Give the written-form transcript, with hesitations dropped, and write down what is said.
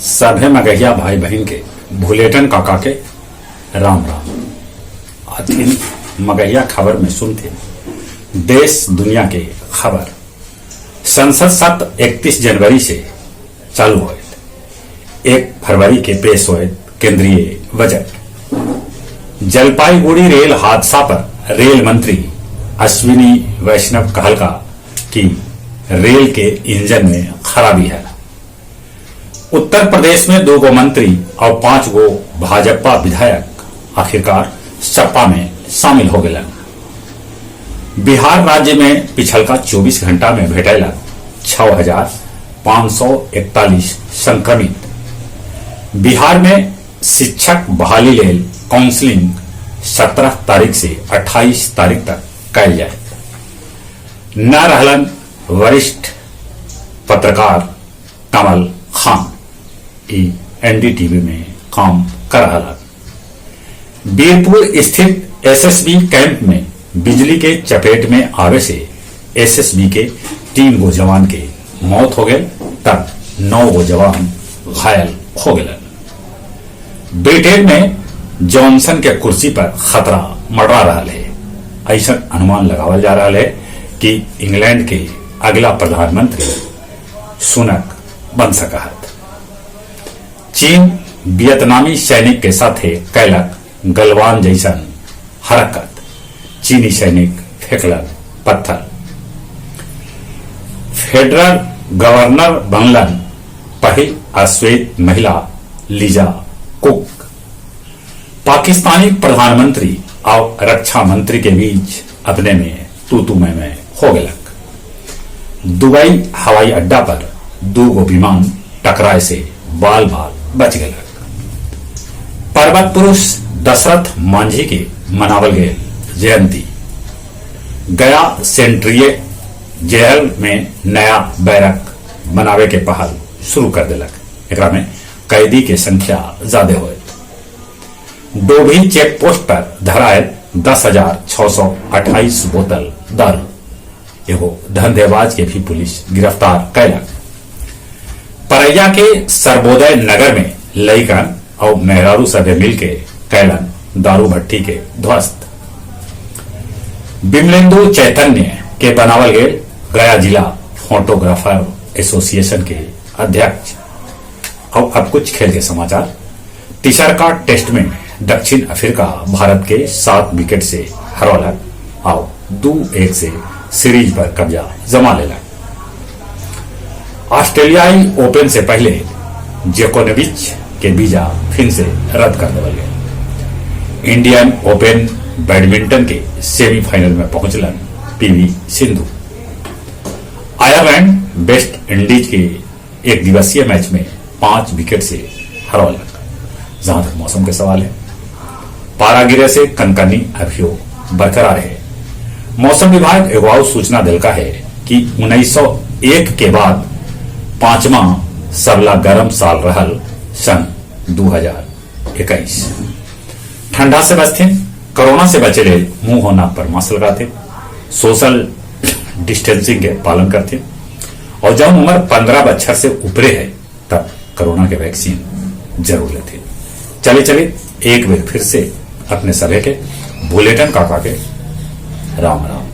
सभे मगहिया भाई बहिन के भुलेटन काका के राम राम। अथिन मगहिया खबर में सुनते देश दुनिया के खबर। संसद सत्र 31 जनवरी से चालू होत, 1 फरवरी के पेश होत केंद्रीय बजट। जलपाईगुड़ी रेल हादसा पर रेल मंत्री अश्विनी वैष्णव कहलका कि रेल के इंजन में खराबी है। उत्तर प्रदेश में 2 गो मंत्री और 5 गो भाजपा विधायक आखिरकार सपा में शामिल हो गए। बिहार राज्य में पिछलका 24 घंटा में भेटैला 6,541 संक्रमित। बिहार में शिक्षक बहाली लेल काउंसलिंग 17 तारीख से 28 तारीख तक कैल जाए। न रहलन वरिष्ठ पत्रकार कमल खान, ई एनडीटीवी में काम कर रहा। बीरपुर स्थित एसएसबी कैंप में बिजली के चपेट में आवे से एसएसबी के 3 गो जवान के मौत हो गए, तब 9 गो जवान घायल हो गए। ब्रिटेन में जॉनसन के कुर्सी पर खतरा मंडरा रहा है। ऐसा अनुमान लगावल जा रहा है कि इंग्लैंड के अगला प्रधानमंत्री सुनक बन सका है। चीन वियतनामी सैनिक के साथे कैलक गलवान जैसन हरकत, चीनी सैनिक फेंकलन पत्थर। फेडरल गवर्नर बनलन पहिल अश्वेत महिला लीजा कुक। पाकिस्तानी प्रधानमंत्री और रक्षा मंत्री के बीच अपने में तू तू मैं हो गलक। दुबई हवाई अड्डा पर 2 गो विमान टकराए से बाल बाल बच गए। पर्वत पुरुष दशरथ मांझी के मनावल गए जयंती। गया सेंट्रीय जेल में नया बैरक बनावे के पहल शुरू कर दिलक। एकरा में कैदी के संख्या ज्यादा होए। डोभी चेक पोस्ट पर धरायल 10,628 बोतल दारू, एगो धंधेबाज के भी पुलिस गिरफ्तार कैलक। परैया के सर्वोदय नगर में लइकन और मेहरारू सभे मिलके कैलन दारू भट्टी के ध्वस्त। बिमलेंदु चैतन्य के बनावल गए गया जिला फोटोग्राफर एसोसिएशन के अध्यक्ष। और अब कुछ खेल के समाचार। तीसर का टेस्ट में दक्षिण अफ्रीका भारत के 7 विकेट से हरौलक और 2-1 से सीरीज पर कब्जा जमा लेलक। ऑस्ट्रेलियाई ओपन से पहले जोकोविच के वीजा फिर से रद्द कर दिया गया। इंडियन ओपन बैडमिंटन के सेमीफाइनल में पहुंचलन PV Sindhu. Ireland West Indies के एक दिवसीय मैच में 5 विकेट से हरौलक। जहां तक मौसम के सवाल है, पारा गिरे से कनकनी अभियो बरकरार है। मौसम विभाग एगो और सूचना दिलका है कि 1901 के बाद 5वां सबला गर्म साल रहल सन 2021। ठंडा से बचते, कोरोना से बचे ले मुंह और नाक पर मास्क लगाते, सोशल डिस्टेंसिंग के पालन करते और जब उम्र 15 बच्चर से ऊपरे है तब कोरोना के वैक्सीन जरूर लेते। चले चले एक बार फिर से अपने सभे के बुलेटिन काका के राम राम।